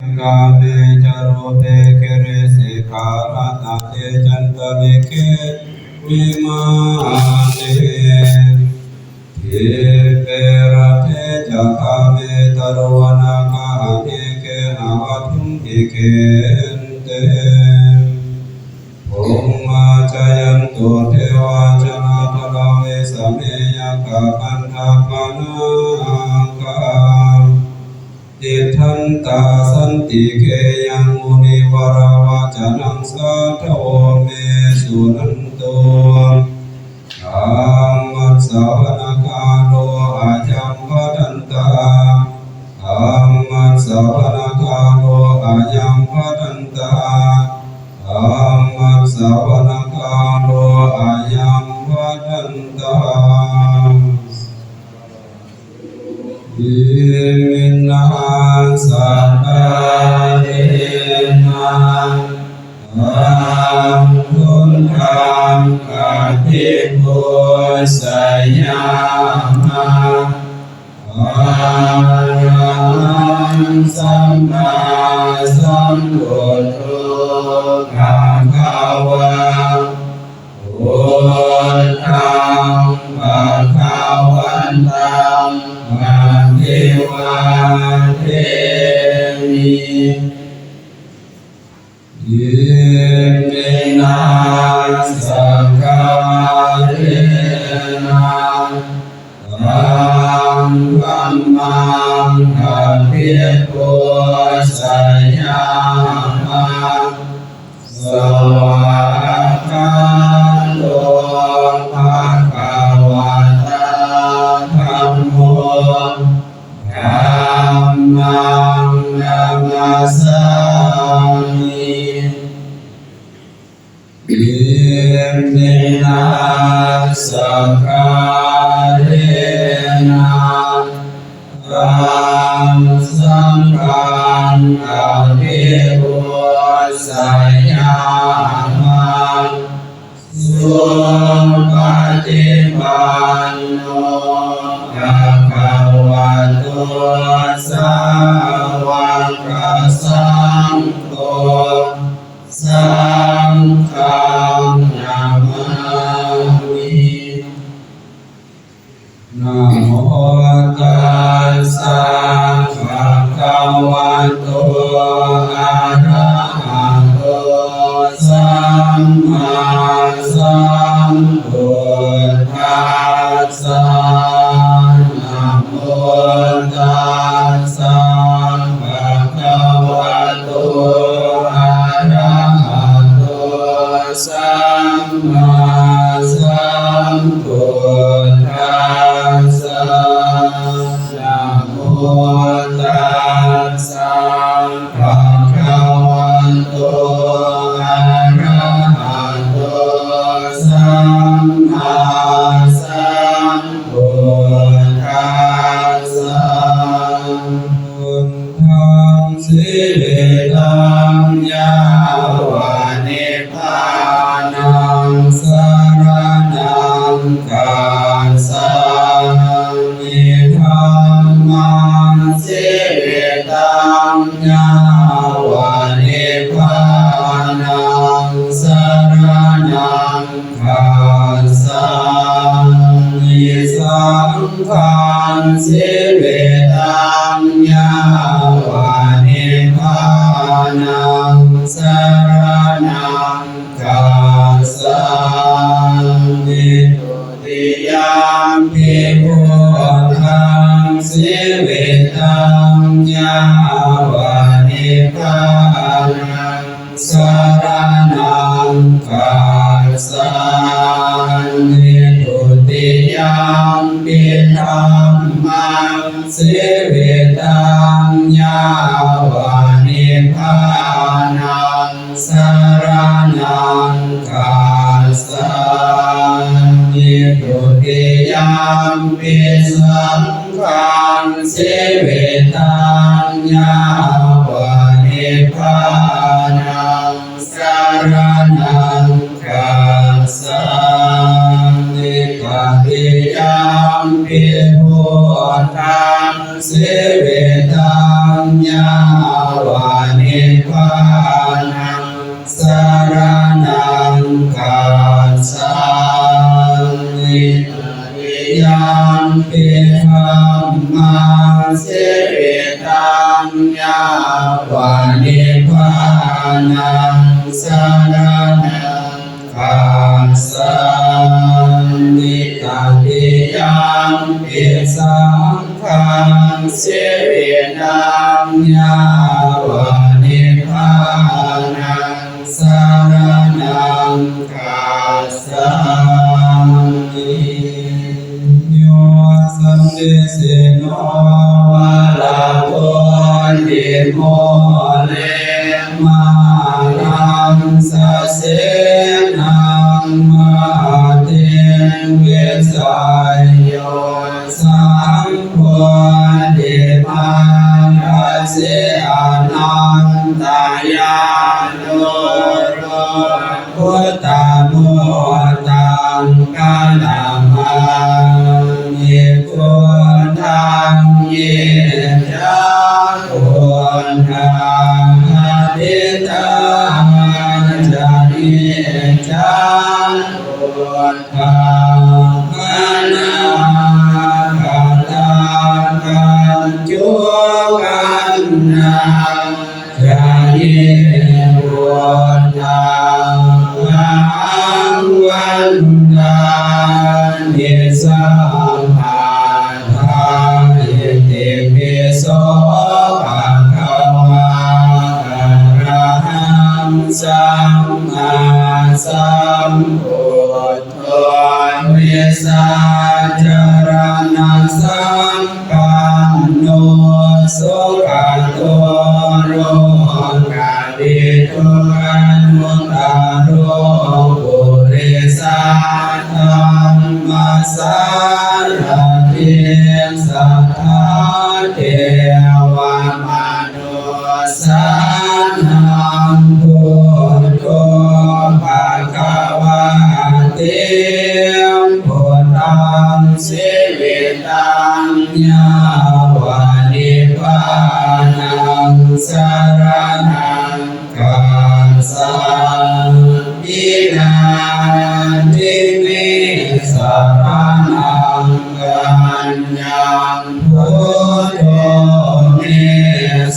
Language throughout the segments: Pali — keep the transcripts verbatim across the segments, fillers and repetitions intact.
Kāme ca rūpe girisikharataṭe cantalikkhe vimāne, dīpe raṭṭhe ca gāme taruvanagahane gehavatthumhi khette, bhummā cāyantu devā jalathalavisame yakkhagandhabbanāgā, tiṭṭhantā santike yaṃ munivaravacanaṃ sādhavo me suṇantu. Dhammassavanakālo ayambhadantā. Dhammassavanakālo ayambhadantā. Dhammassavanakālo ayambhadantā. Iminā sakkārena taṃ buddhaṃ abhipūjayāma. Arahaṃ sammāsambuddho bhagavā, buddhaṃ bhagavantaṃ abhivādemi. Iminā sakkārena taṃ dhammaṃ abhipūjayāma. Svākkhāto bhagavatā dhammo, dhammaṃ namassāmi. Iminā sakkārena taṃ saṅghaṃ abhipūjayāma. Supaṭipanno bhagavato sāvakasaṅgho, saṅghaṃ namāmi. Namo tassa bhagavato arahato sammāsambuddhassa. Namo tassa bhagavato arahato sammāsambuddhassa. Namo tassa bhagavato arahato sammāsambuddhassa. Buddhaṃ jīvitaṃ yāva nibbānaṃ saraṇaṃ gacchāmi. Dhammaṃ jīvitaṃ yāva nibbānaṃ saraṇaṃ gacchāmi. Saṅghaṃ jīvitaṃ yāva nibbānaṃ saraṇaṃ gacchāmi. Dutiyampi buddhaṃ jīvitaṃ yāva nibbānaṃ saraṇaṃ gacchāmi. Dutiyampi dhammaṃ jīvitaṃ yāva nibbānaṃ saraṇaṃ gacchāmi. Dutiyampi saṅghaṃ jīvitaṃ yāva nibbānaṃ saraṇaṃ gacchāmi. Tatiyampi buddhaṃ jīvitaṃ yāva nibbānaṃ saraṇaṃ gacchāmi. Tatiyampi dhammaṃ jīvitaṃ yāva nibbānaṃ saraṇaṃ gacchāmi. Tatiyampi saṅghaṃ jīvitaṃ yāva nibbānaṃ saraṇaṃ gacchāmi. Yo sannisinno varado vimūḷhe māraṃ sasenaṃ mahatiṃ vijeyyo sambodhimāgacchi anantañāṇo lokuttamo taṃ paṇamāmi buddhaṃ. Ye ca buddhā atītā ca ye ca buddhā anāgatā paccuppannā ca ye buddhā ahaṃ vandāmi sabbadā. Itipi so bhagavā arahaṃ sammāsambuddho vijjācaraṇasampanno sugato lokavidū anuttaro purisadammasārathi satthā devamanussānaṃ buddho bhagavāti. Buddhaṃ jīvitaṃ yāva nibbānaṃ saraṇaṃ gacchāmi. Natthi me saraṇaṃ aññaṃ, buddho me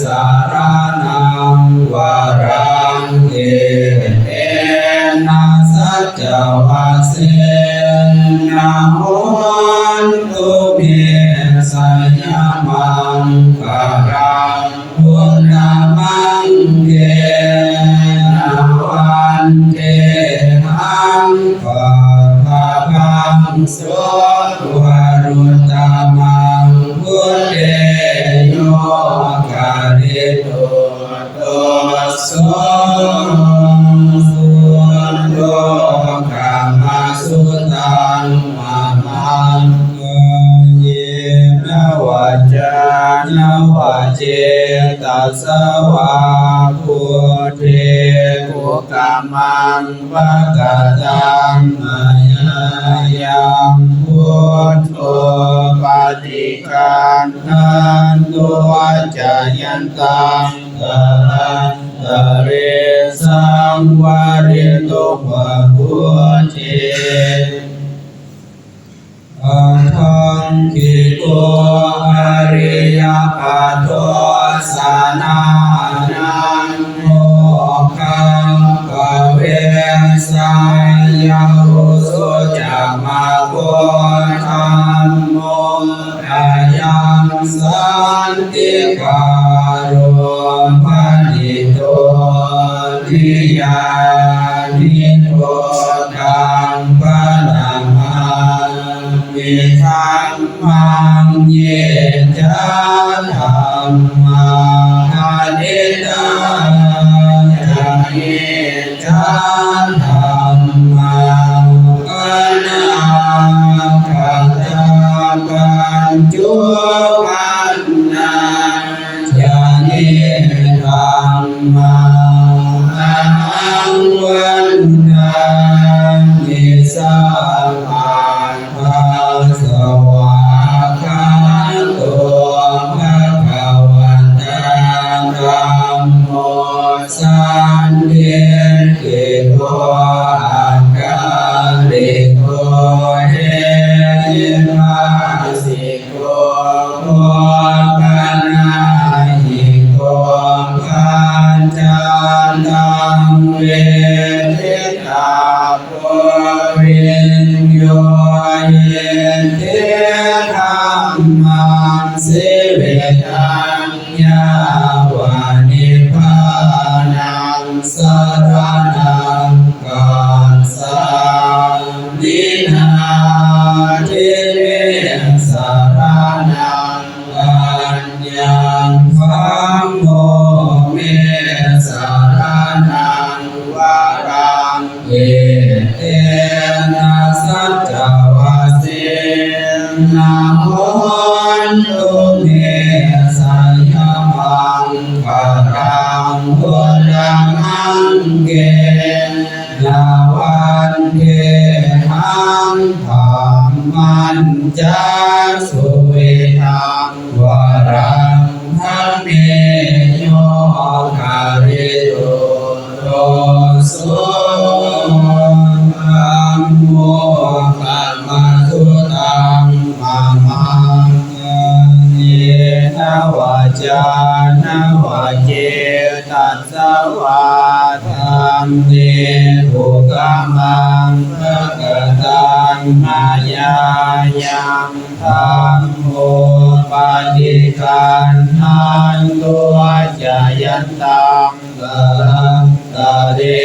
saraṇaṃ varaṃ, etena saccavajjena hotu me jayamaṅgalaṃ. Uttamaṅgena vandehaṃ pubbabhāso varuttamaṃ, buddhe yo khalito doso, buddho khamatu taṃ mamaṃ. Kāyena vācāya va cetasā vā, buddhe kukammaṃ pakataṃ mayā yaṃ, buddho paṭiggaṇhatu accayantaṃ, kālantare saṃvarituṃ va buddhe. Aṭṭhaṅgiko ariyapatho janānaṃ mokkhappavesāya, ujū ca maggo dhammo ayaṃ santikaro paṇīto niyyāniko, taṃ paṇamāmi dhammaṃ. Ye ca dhammā atītā ca ye ca dhammā anāgatā paccuppannā ca ye dhammo sandiṭṭhiko akāliko ehipassiko opanayiko paccattaṃ veditabbo viññūhīti dhammaṃ jīvitaṃ yāva nibbānaṃ saraṇaṃ gacchāmi. Natthi me saraṇaṃ aññaṃ, dhammo me saraṇaṃ varaṃ, etena saccavajjena hotu me jayamaṅgalaṃ. Uttamaṅgena vandehaṃ dhammañca duditaṃ varaṃ, dhamme yo khalito doso, dhammo khamatu taṃ mamaṃ. Kāyena vācāya va cetasā vā, dhamme kukammaṃ pakataṃ mayā yaṃ, dhammo paṭiggaṇhatu accayantaṃ, kālantare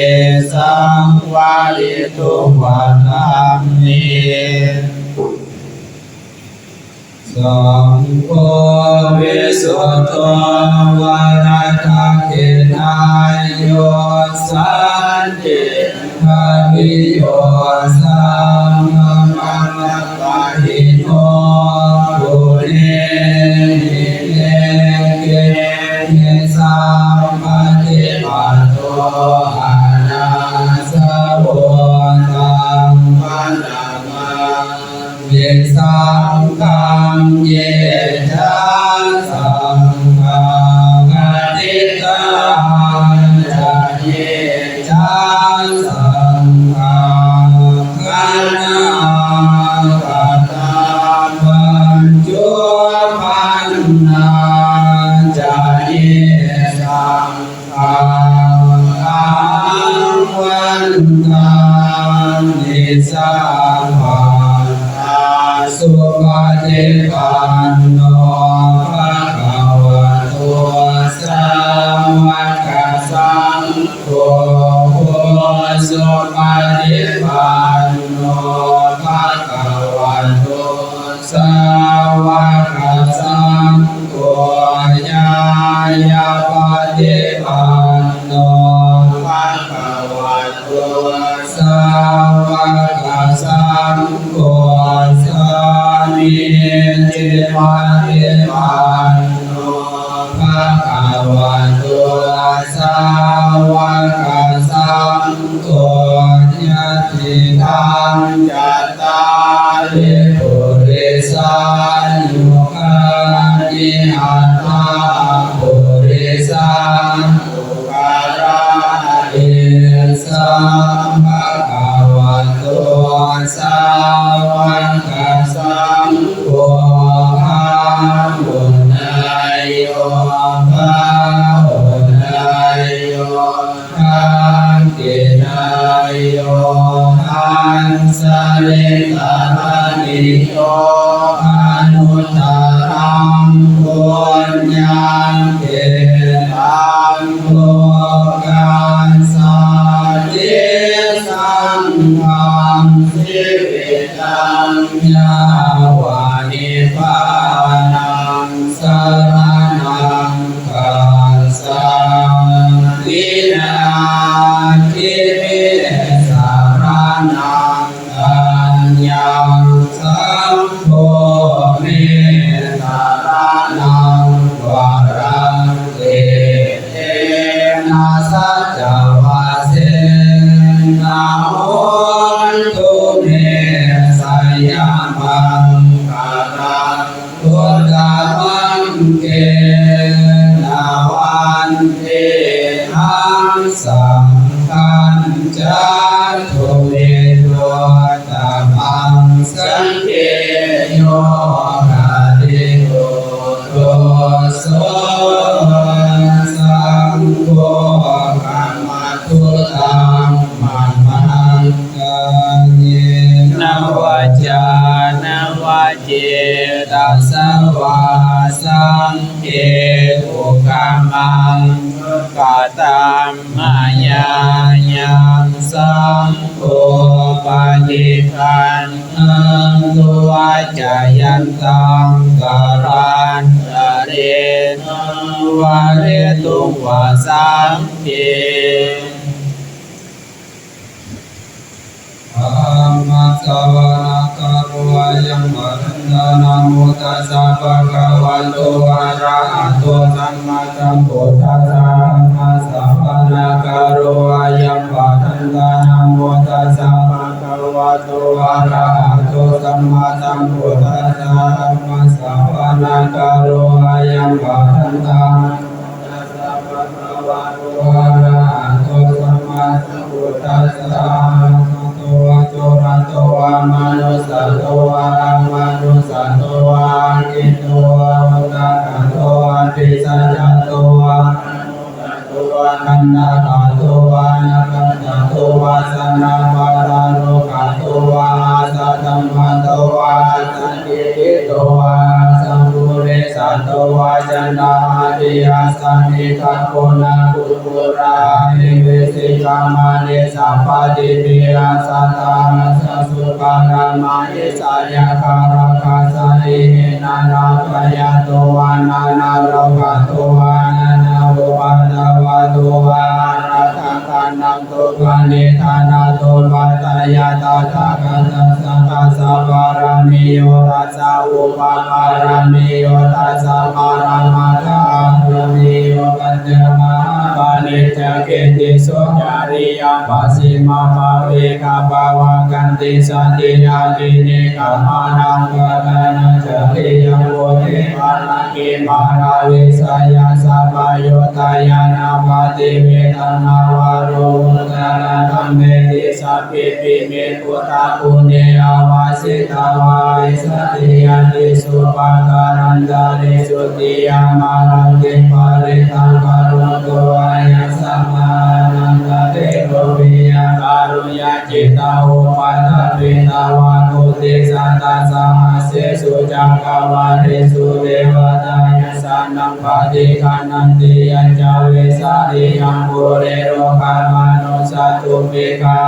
saṃvarituṃ va dhamme. Saṅgho visuddho varadakkhiṇeyyo, santindriyo sabbamalappahīno, guṇehi nekehi sabbadhi patto anāsavo, taṃ paṇamāmi saṅghaṃ. Ye ca saṅghā atītā ca, ye ca saṅghā anāgatā, paccuppannā ca ye saṅghā, ahaṃ vandāmi sabbadā. Supaṭipanno bhagavato sāvakasaṅgho, ujupaṭipanno bhagavato sāvakasaṅgho, ñāyapaṭipanno bhagavato sāvakasaṅgho, sāmīcipaṭipanno bhagavato sāvakasaṅgho, yadidaṃ cattāri purisayugāni aṭṭha purisapuggalā, esa bhagavato sāvakasaṅgho, āhunā Saṅghañca duvidhottamaṃ, saṅghe yo khalito doso, saṅgho khamatu taṃ mamaṃ. Kāyena vācāya va cetasā vā, saṅghe kukammaṃ pakataṃ mayā yaṃ, saṅgho paṭiggaṇhatu accayantaṃ, kālantare saṃvarituṃ va saṅghe. Dhammassavanakālo ayambhadantā. Namo tassa bhagavato arahato sammāsambuddhassa. Dhammassavanakālo ayambhadantā. Namo tassa bhagavato arahato sammāsambuddhassa. Dhammassavanakālo ayambhadantā. Arahato sammāsambuddhassa. Saddho va suddato va manussato va amanussato va aggito va udakato va pisācato va kaṇṭakato va nakkhattato va janapadarogato va asaddhammato va asandiṭṭhito va asappurisato va caṇḍahatthi-assa-miga-goṇa-kukkura-ahi-vicchika-maṇisappa-dīpi-accha-dhamma-sassa-sūkara-mahesā-yakkhā-rakkhasā-yehi nānābhayato va nānārogato va nānāupaddavato va ārakkhaṃ gaṇhantu paṇidhānato. Pattaya tathāgatassa dasa pāramiyo dasa upapāramiyo dasa paramatthapāramiyo pañca mahāpariccāge tisso cariyā pacchimabhave gabbhāvakkantiṃ jātiṃ abhinikkhamanaṃ padhānacariyaṃ vuḍḍhibalaṃ khemaṃ balaṃ vīriyamhinā saccañāṇappaṭivedhaṃ nava lokuttaradhammeti sabbepime buddhaguṇe āvajjitvā vijjati yadidaṃ pākārantaresu tiyāmarattiṃ parittaṃ karonto āyasmā ānandatthero viya kāruññacittaṃ upaṭṭhapetvā koṭisatasahassesu cakkavāḷesu devatā yassāṇaṃ paṭiggaṇhanti yañca vesāliyaṃ pure rogāmanussadubbhikkhā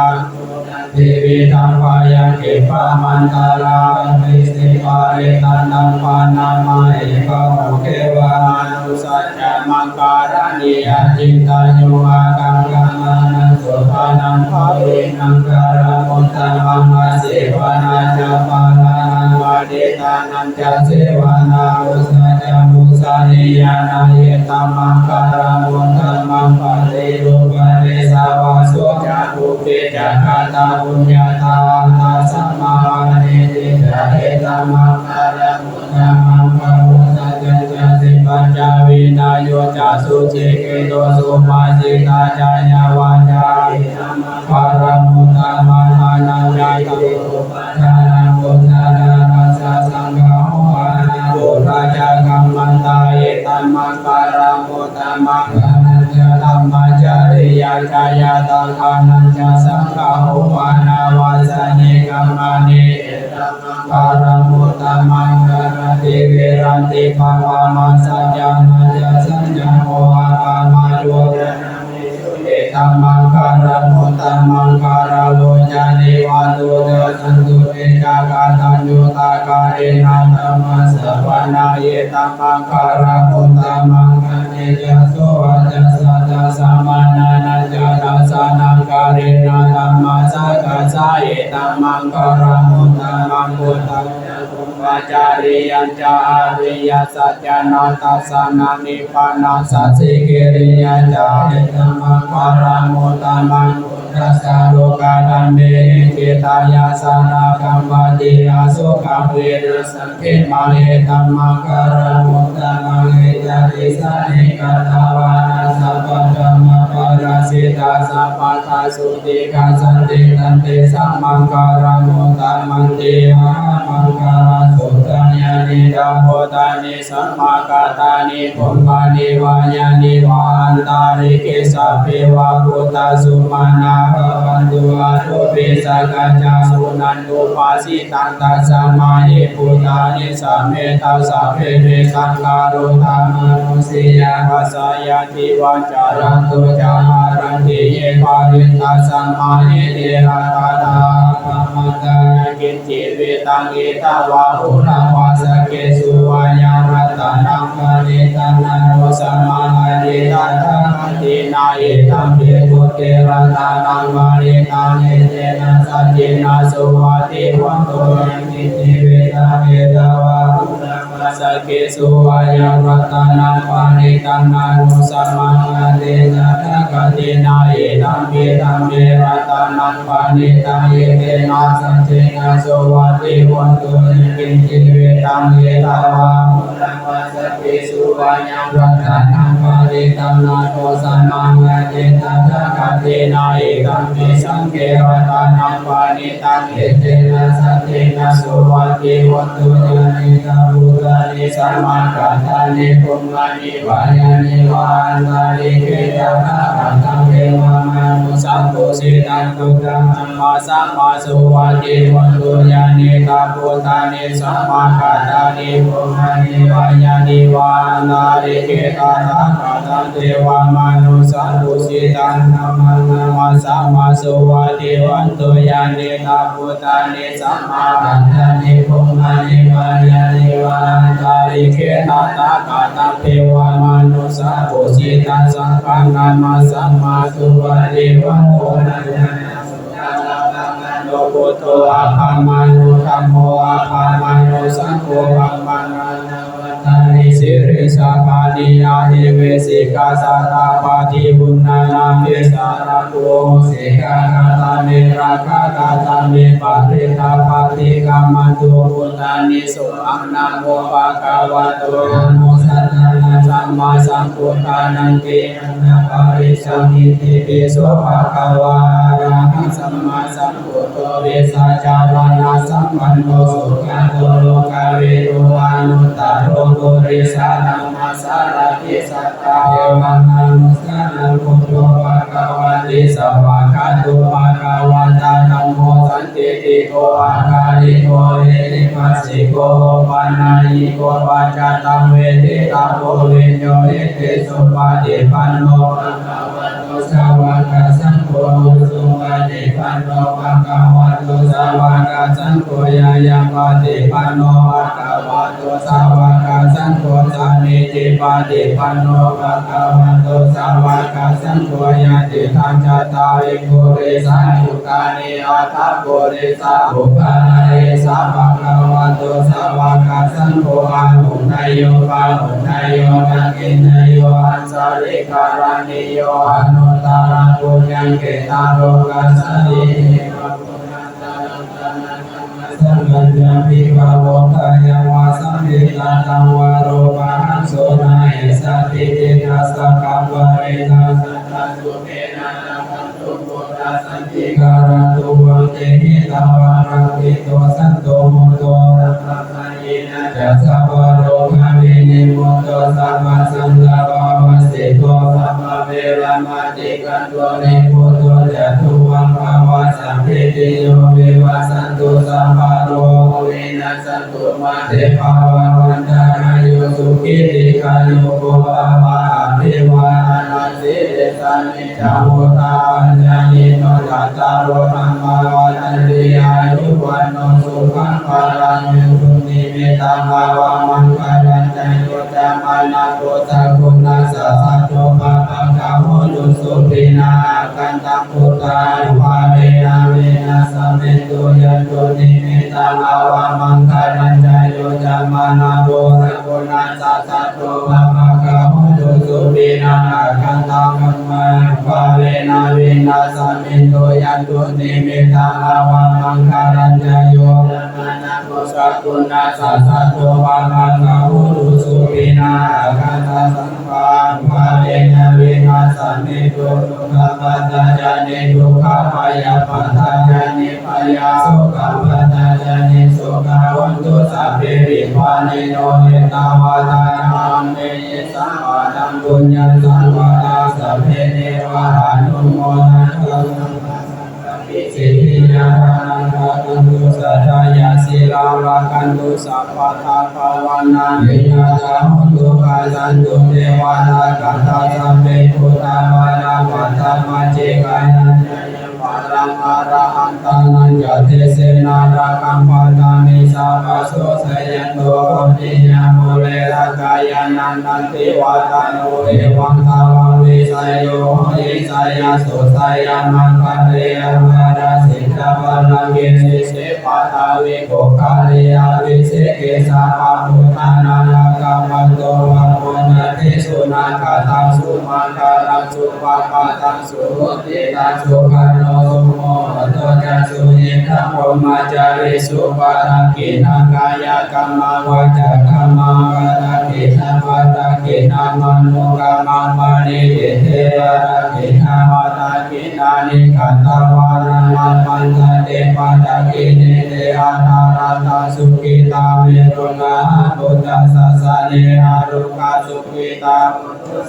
tividhaṃ bhayaṃ khippamantaradhāpesi parittaṃ taṃ paṇamāhi bāhuke vāmanu. Saccaṃ maṅgalaṃ niyacittaṃ yo ākaṅkhamānā sotthānaṃ bhāvemaṅgalamuttamaṃ asevanā ca bālānaṃ paṇḍitānañca sevanā pūjā ca pūjanīyānaṃ etam maṅgalamuttamaṃ. Paṭirūpadesavāso ca pubbe ca katapuññatā attasammāpaṇidhi ca etam maṅgalamuttamaṃ. Bāhusaccañca sippañca vinayo ca susikkhito subhāsitā ca yā vācā etam maṅgalamuttamaṃ. Dānañca ito paddānaṃ uddhānārassa saṅgaho anākulā ca kammantā etam maṅgalamuttamaṃ. Dānañca dhammacariyā ca ñātakānañca saṅgaho anavajjāni kammāni etam maṅgalamuttamaṃ. Āratī viratī pāpā majjapānā ca saññamo appamādo ca dhammesu etam maṅgalamuttamaṃ. Gāravo ca nivāto ca santuṭṭhī ca kataññutā kālena dhammassavanaṃ etam maṅgalamuttamaṃ. Khantī ca sovacassatā samaṇānañca dassanaṃ kālena dhammasākacchā etam maṅgalamuttamaṃ. Pubbañca brahmacariyañca ariyasaccāna dassanaṃ nibbānasacchikiriyā ca etam maṅgalamuttamaṃ. Phuṭṭhassa lokadhammehi cittayāsā na kampati asokaṃ virajaṃ khemaṃ etam maṅgalamuttamaṃ. Etādisāni katvāna sabbatthamaparī Sabbattha sotthiṃ gacchanti, taṃ tesaṃ maṅgalamuttamanti. Mahāmaṅgalasuttaṃ. Yānīdha bhūtāni samāgatāni, bhummāni vā yāni va antalikkhe, sabbe va bhūtā sumanā bhavantu, athopi sakkacca suṇantu bhāsitaṃ. Tasmā hi bhūtā nisāmetha, sabbe mettaṃ karotha mānusiyā pajāya, divā ca ratto ca haranti ye baliṃ, tasmā hi ne rakkhatha appamattā. Na kiñci vittaṃ idha vā huraṃ vā, saggesu vā yaṃ ratanaṃ paṇītaṃ, na no samaṃ atthi tathāgatena, idampi buddhe ratanaṃ paṇītaṃ, etena saccena suvatthi hotu. Na kiñci vittaṃ idha vā huraṃ vā, saggesu vā yaṃ ratanaṃ paṇītaṃ, na no samaṃ atthi tathāgatena, idampi dhamme ratanaṃ paṇītaṃ, etena saccena suvatthi hotu. Na kiñci vittaṃ idha vā huraṃ vā, saggesu vā yaṃ ratanaṃ paṇītaṃ, na no samaṃ atthi tathāgatena, idampi saṅghe ratanaṃ paṇītaṃ, etena saccena suvatthi hotu. Yānīdha bhūtāni samāgatāni, bhummāni vā yāni va antalikkhe, tathāgataṃ devamanussapūjitaṃ, buddhaṃ namassāma suvatthi hotu. Yānīdha bhūtāni samāgatāni, bhummāni vā yāni va antalikkhe, tathāgataṃ devamanussapūjitaṃ, dhammaṃ namassāma suvatthi hotu. Yānīdha bhūtāni samāgatāni, bhummāni vā yāni va antalikkhe, tathāgataṃ devamanussapūjitaṃ, saṅghaṃ namassāma suvatthi hotu. Buddho appamāṇo, dhammo appamāṇo, saṅgho pamāṇavantāni. Siriṃsapāni ahi vicchikā, satapadī uṇṇānābhī sarabū mūsikā. Katā me rakkhā, katā me parittā, paṭikkamantu bhūtāni. Sohaṃ namo bhagavato, namo sattannaṃ sammāsambuddhānanti. Anaparishaṃ itipi so bhagavā arahaṃ sammāsambuddho vijjācaraṇasampanno sugato lokavidū anuttaro purisadammasārathi satthā devamanussānaṃ buddho bhagavāti. Svākkhāto bhagavatā dhammo sandiṭṭhiko akāliko ehipassiko opanayiko paccattaṃ veditabbo viññūhīti. Supaṭipanno bhagavato sāvakasaṅgho, ujupaṭipanno bhagavato sāvakasaṅgho, ñāyapaṭipanno bhagavato sāvakasaṅgho, sāmīcipaṭipanno bhagavato sāvakasaṅgho, yadidaṃ cattāri purisayugāni aṭṭha purisapuggalā, esa bhagavato sāvakasaṅgho, āhuneyyo pāhuneyyo dakkhiṇeyyo añjalikaraṇīyo anuttaraṃ puññakkhettaṃ lokassāti. Saṅghañca bhikkhavo, kāyaṃ vā saṃvittattaṃ vā rūpahaṃ so na esati, diṭṭhasaṅkhā parittaṃ saṅghasūpena rakkhantuṃ buddhasantī. Kāratthu vaṃ dehitvā rakkhito santo mudo sabbapāṇinañca sabbarogavinimutto sabbasantāpavajjito sabbaveramatikkanto nibbuto ca tuvaṃ bhava. Sabbītiyo vivajjantu sabbarogo vinassatu, mā te bhavatvantarāyo sukhī dīghāyuko bhava. Abhivādanasīlissa niccaṃ vuḍḍhāpacāyino cattāro dhammā vaḍḍhanti āyu vaṇṇo sukhaṃ balaṃ. Yandunnimittaṃ avamaṅgalañca yo cāmanāpo sakuṇassa saddo pāpaggaho dussupinaṃ akantaṃ buddhānubhāvena vināsamentu. Yandunnimittaṃ avamaṅgalañca yo cāmanāpo sakuṇassa saddo pāpaggaho dussupinaṃ akantaṃ dhammānubhāvena vināsamentu. Yandunnimittaṃ avamaṅgalañca yo cāmanāpo sakuṇassa saddo pāpaggaho dussupi Nānākassaṃ saṅghānubhāvena vināsamentu, dukkhappattā ca niddukkhā bhayappattā ca nibbhayā, sokappattā ca nissokā hontu sabbepi pāṇino. Ettāvatā ca amhehi sambhataṃ puññasampadaṃ sabbe devānumodantu sabbasampattisiddhiyā. Dānaṃ dadantu saddhāya sīlaṃ rakkhantu sabbadā bhāvanābhiratā hontu gacchantu devatāgatā. Sabbe buddhā balappattā paccekānañca yaṃ balaṃ arahantānañca tejena rakkhaṃ bandhāmi sabbaso. Jayanto bodhiyā mūle sakyānaṃ nandivaḍḍhano, evaṃ tvaṃ vijayo hohi jayassu jayamaṅgale aparājitapallaṅke sīse paṭhavipokkhare abhiseke sabbabuddhānaṃ aggappatto pamodati. Sunakkhattaṃ sumaṅgalaṃ supabhātaṃ suhuṭṭhitaṃ sukhaṇo sumuhutto ca suyiṭṭhaṃ brahmacārisu. Padakkhiṇaṃ kāyakammaṃ vācākammaṃ padakkhiṇaṃ padakkhiṇaṃ manokammaṃ paṇidhī te padakkhiṇā. Padakkhiṇāni katvāna labhantatthe padakkhiṇe. Te atthaladdhā sukhitā viruḷhā buddhasāsane arogā sukhitā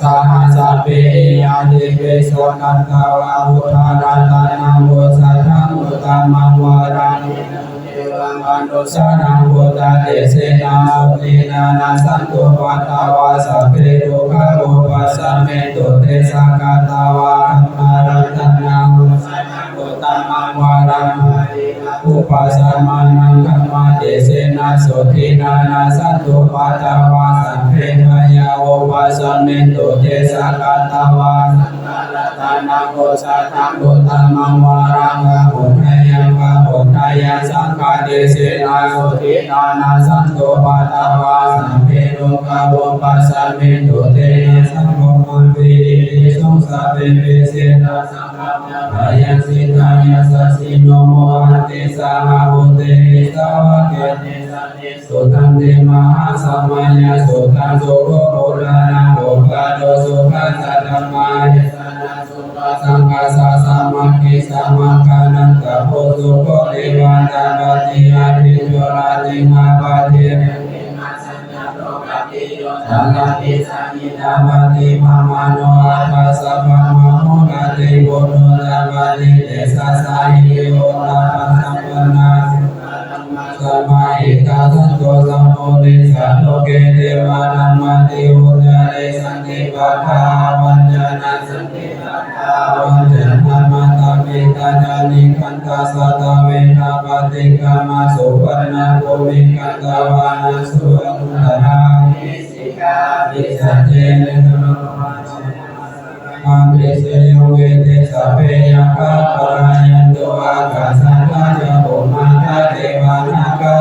saha sabbehi ñātibhi. Sakkatvā buddharatanaṃ osathaṃ uttamaṃ varaṃ hitaṃ devamanussānaṃ buddhatejena sotthinā nassantupaddavā sabbe dukkhā vūpasamentu te. Sakkatvā dhammaratanaṃ osathaṃ uttamaṃ varaṃ pariḷāhūpasamanaṃ dhammatejena sotthinā nassantupaddavā sabbe bhayā vūpasamentu te. Sakkatvā saṅgharatanaṃ osathaṃ uttamaṃ varaṃ āhuneyyaṃ pāhuneyyaṃ saṅghatejena sotthinā nassantupaddavā sabbe rogā vūpasamentu te. Nassaṃ brahmapītiṃ visuṃ sabbepi sītā bhayaṃ tiṭṭhaṃ yasassino mohanti saha bhūtehi sāvake te janesuṃ. Taṃ te mahāsamayā sutaṃ sukho purāṇaṃ upādo sukhā ca dhammadesanā sukhā saṅghassa sāmaggī sammakallaṃ tapo sukho. Divā tapati ādicco rattiṃ ābhāti Cālati sahitā vati pamāṇo atha sabbamāhu rati puṇṇo ca vati tejasā hi yo tapasampannā samāhitā santo sappurisā loke devatāmati vuccare santi pakkhā avañcanā santi pakkhā avañcanā mātā pitā ca nikkhantā jātaveda paṭikkama suvaṇṇabhūmiṃ gantvāna suvaṇṇaṃ Visaccena sabbe yakkhā palāyantu ākāsaṭṭhā ca bhummaṭṭhā devā nāgā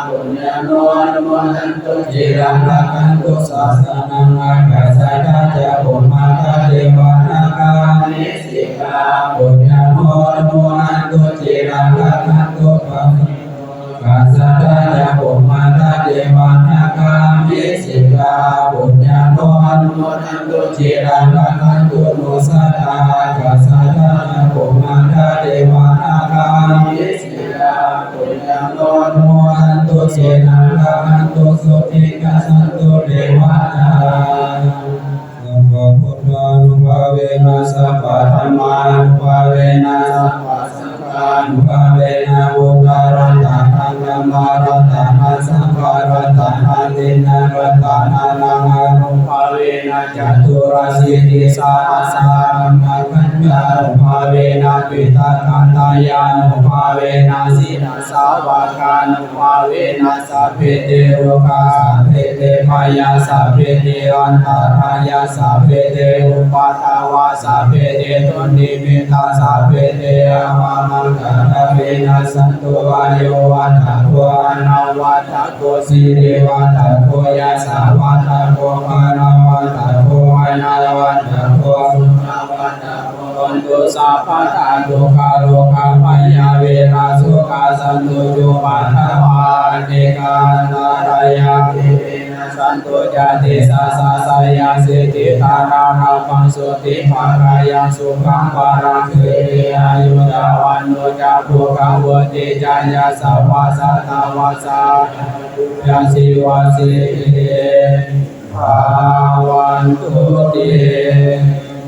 puññaṃ no anumodantu ciraṃ rakkhantu sāsanaṃ ākāsaṭṭhā ca bhummaṭṭhā devā nāgā puññaṃ no anumodantu ciraṃ rakkhantu ākāsaṭṭhā ca bhummaṭṭhā devā nāgā puññaṃ no anumodantu ciraṃ rakkhantu no sadā ākāsaṭṭhā ca bhummaṭṭhā devā nāgā puññaṃ no anumodantu ciraṃ rakkhantu sukhī cāyantu devatā. Sabbabuddhānubhāvena sabbadhammānubhāvena sabbasaṅghānubhāvena buddharatanaṃ dhammaratanaṃ saṅgharatanaṃ tiṇṇaṃ ratanānaṃ ānubhāvena caturāsītisahassadhammakkhandhānubhāvena piṭakattayānubhāvena jinasāvakānubhāvena sabbe te rogā sabbe te bhayā sabbe te antarāyā sabbe te upaddavā sabbe te dunnimittā sabbe te avamaṅgalā vinassantu. Āyuvaḍḍhako dhanavaḍḍhako sirivaḍḍhako yasavaḍḍhako balavaḍḍhako vaṇṇavaḍḍhako sukhavaḍḍhako hotu Sabbadā dukkharogabhayā verā sokā sattu cupaddavā anekā antarāyāpi vinassantu ca tejasā. Jayasiddhi dhanaṃ lābhaṃ sotthi bhāgyaṃ sukhaṃ balaṃ siri āyu ca vaṇṇo ca bhogaṃ vuḍḍhī ca yasavā satavassā ca jīvasiddhī bhavantu te.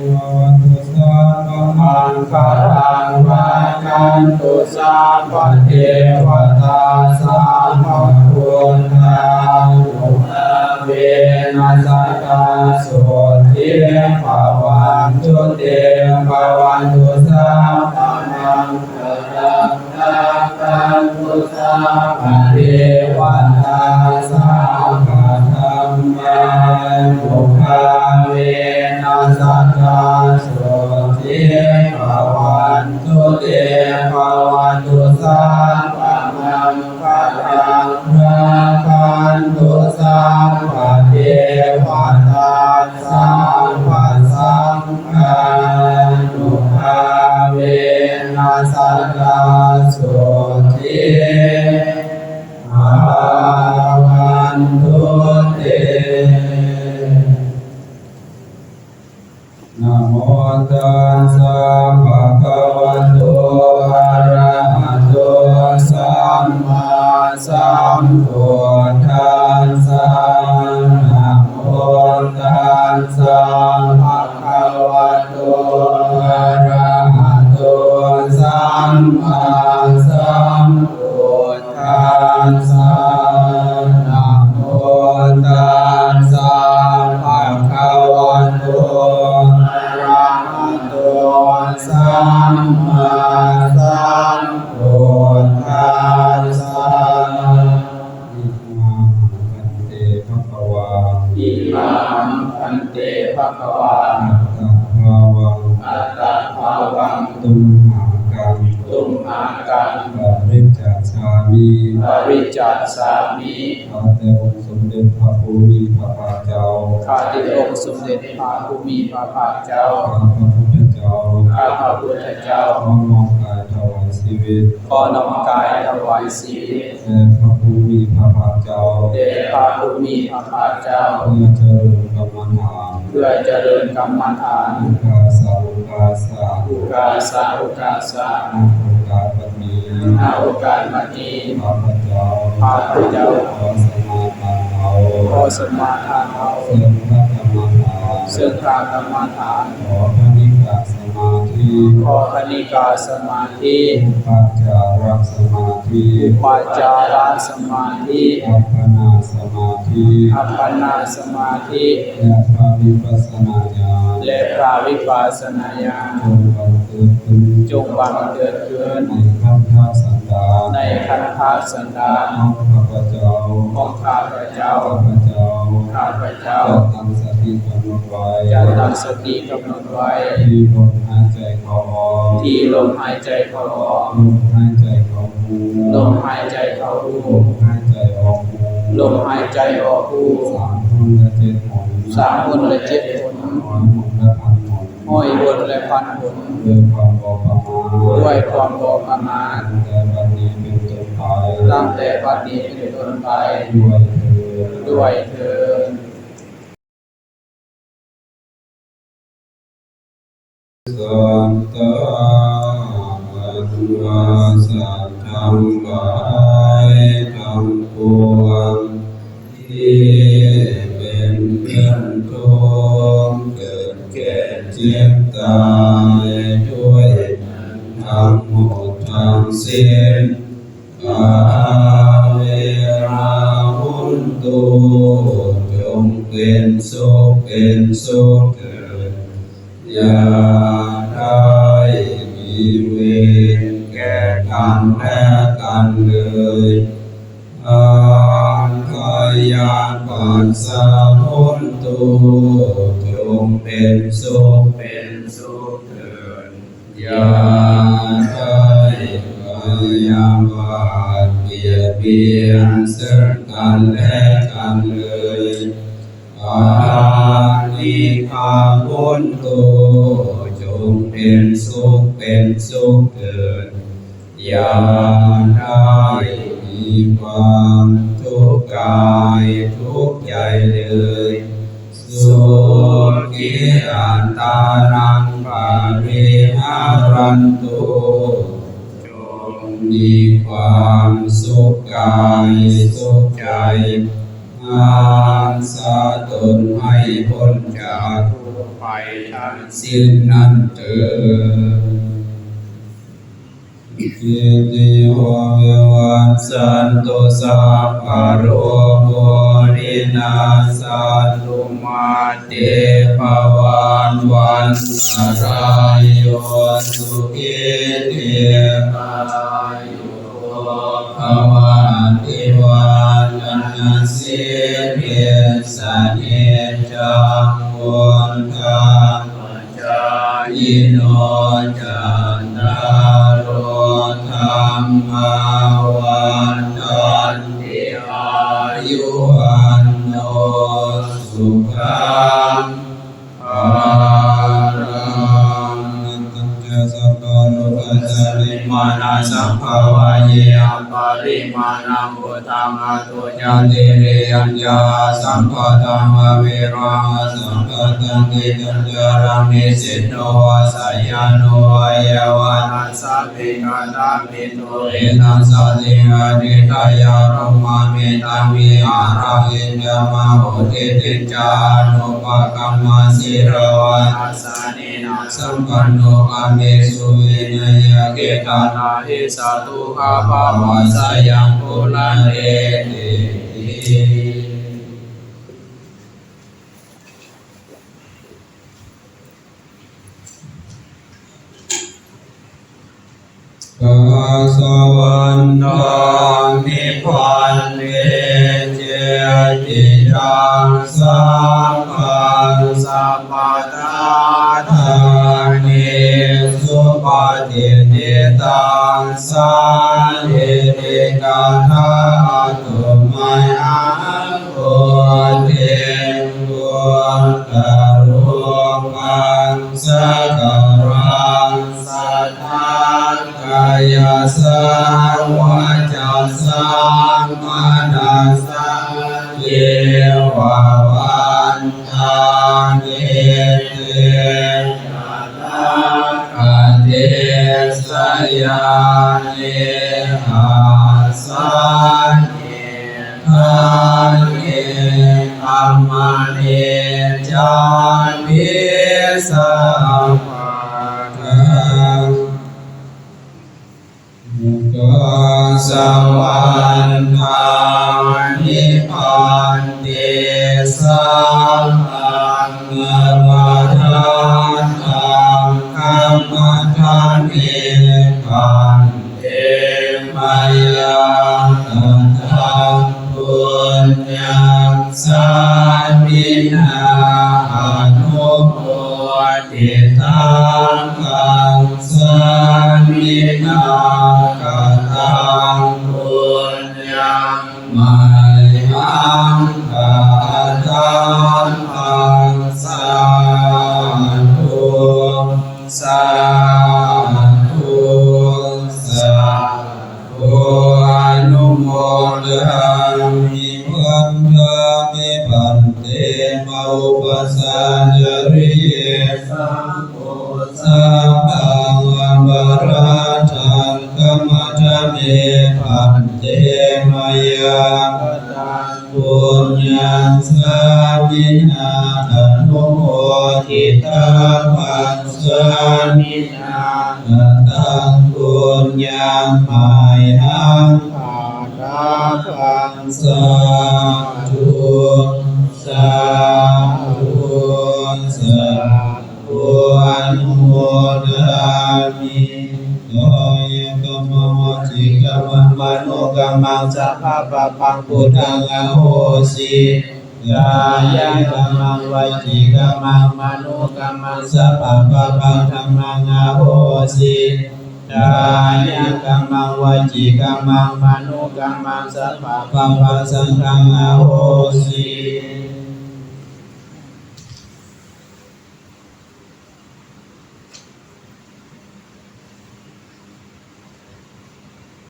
Bhavatu sabbamaṅgalaṃ rakkhantu sabbadevatā sabbabuddhānubhāvena sadā sotthī bhavantu te. Bhavatu sabbamaṅgalaṃ rakkhantu sabbadevatā sabbadhammānubhāvena sadā sotthī bhavantu te. Bhavatu sabbamaṅgalaṃ rakkhantu sabbadevatā sabbasaṅghānubhāvena sadā sotthī bhavantu te. Namo tassa bhagavato arahato sammāsambuddhassa. Namo tassa bhagavato arahato sammāsambuddhassa. Namo tassa bhagavato arahato sammāsambuddhassa. Imahaṃ bhante bhagavā. Imahaṃ bhante bhagavā. Attabhāvaṃ. Attabhāvaṃ. Tumhākaṃ. Tumhākaṃ. Paricchajāmi. Paricchajāmi. ข้าแต่องค์สมเด็จพระผู้มีพระภาคเจ้า ข้าแต่องค์สมเด็จพระผู้มีพระภาคเจ้า ข้าพระพุทธเจ้า ข้าพระพุทธเจ้า ขอน้อมกายถวายชีวิต ขอน้อมกายถวายชีวิต แด่พระผู้มีพระภาคเจ้า แด่พระผู้มีพระภาคเจ้า เพื่อเจริญกรรมฐาน เพื่อเจริญกรรมฐาน Ukāsa ukāsa. Ukāsa ukāsa. ณ โอกาสบัดนี้ ณ โอกาสบัดนี้ ข้าพเจ้า ข้าพเจ้า ขอสมาทานเอา ขอสมาทานเอา ซึ่งพระกรรมฐาน ซึ่งพระกรรมฐาน ขอคณิกะสมาธิ ขอคณิกะสมาธิ อุปจารสมาธิ อุปจารสมาธิ อัปปนาสมาธิ อัปปนาสมาธิ และพระวิปัสสนาญาณ และพระวิปัสสนาญาณ จงบังเกิดขึ้น จงบังเกิดขึ้น ในขันธสันดาน ในขันธสันดาน ของข้าพเจ้า ของข้าพเจ้า ข้าพเจ้า ข้าพเจ้า จะตั้งสติกำหนดไว้ จะตั้งสติกำหนดไว้ ที่ลมหายใจเข้าออก ที่ลมหายใจเข้าออก ลมหายใจเข้า ลมหายใจเข้า ลมหายใจออก ลมหายใจออก สามหนและเจ็ดหน สามหนและเจ็ดหน ร้อยหนและพันหน ร้อยหนและพันหน ด้วยความบ่ประมาท ด้วยความบ่ประมาท ตั้งแต่บัดนี้เป็นต้นไป ตั้งแต่บัดนี้เป็นต้นไป ด้วยเทอญ ด้วยเทอญ สัตตา อันว่าสัตว์ทั้งหลายทั้งปวง ที่เป็นเพื่อนทุกข์เกิดแก่เจ็บตายด้วยกันทั้งหมดทั้งสิ้น Averā hontu จงเป็นสุขเป็นสุขเถิด อย่าได้มีเวรแก่กันและกันเลย Abyāpajjhā hontu จงเป็นสุขเป็นสุขเถิด อย่าได้พยาบาทเบียดเบียนซึ่งกันและกันเลย Anīghā hontu จ จงเป็นสุขเป็นสุขเถิด อย่าได้มีความทุกข์กายทุกข์ใจเลย Sukhī attānaṃ pariharantu จงมีความสุขกายสุขใจ รักษาตนให้พ้นจากทุกข์ภัยทั้งสิ้นนั้นเถิด Sabbītiyo vivajjantu sabbarogo vinassatu mā te bhavatvantarāyo sukhī dīghāyuko bhava. Abhivādanasīlissa niccaṃ vuḍḍhāpacāyino cattāro dhammā vaḍḍhanti āyu vaṇṇo sukhaṃ balaṃ. Nattaṃ ca sabbalokasmiṃ mānasambhāvaye aparimāṇaṃ uddhaṃ adho ca tiriyañca asambādhaṃ averaṃ asapattaṃ. Tiṭṭhañcaraṃ nisinno vā sayāno vā yāvatassa vigatamiddho etaṃ satiṃ adhiṭṭheyya brahmametaṃ vihāraṃ idhamāhu. Diṭṭhiñca anupagamma sīlavā dassanena sampanno kāmesu vineyya gedhaṃ na hi jātu gabbhaseyyaṃ punaretīti. Kassaṃ vandāmi bhante cetiyaṃ sabbaṃ sabbaṭṭhānesu patiṭṭhitaṃ sārīrikadhātu mayaṃ bodhiṃ buddharūpaṃ sakalaṃ sadā kāyasā vacasā manasā ceva vandāmi te tathāgate sayane āsane ṭhāne gamane cāpi sabbadā. Kassaṃ vandāmi bhante sabbaṃ aparādhaṃ khamatha me bhante. Mayā kataṃ puññaṃ sāminā anumoditabbaṃ sāminā kataṃ puññaṃ mayhaṃ dātabbaṃ. Sādhu sādhu sādhu anumodāmi. Vandāmi bhante mahaupāsācariye sabbaṃ aparādhaṃ khamatha me bhante. Mayā kataṃ puññaṃ sāminā anumoditabbaṃ sāminā kataṃ puññaṃ mayhaṃ dātabbaṃ. Sādhu sādhu sādhu anumodāmi. Kāyakammaṃ vacīkammaṃ manokammaṃ sabbapāpaṃ buddhaṃ ahosi. Kāyakammaṃ vacīkammaṃ manokammaṃ sabbapāpaṃ dhammaṃ ahosi. Kāyakammaṃ vacīkammaṃ manokammaṃ sabbapāpaṃ saṅghaṃ ahosi.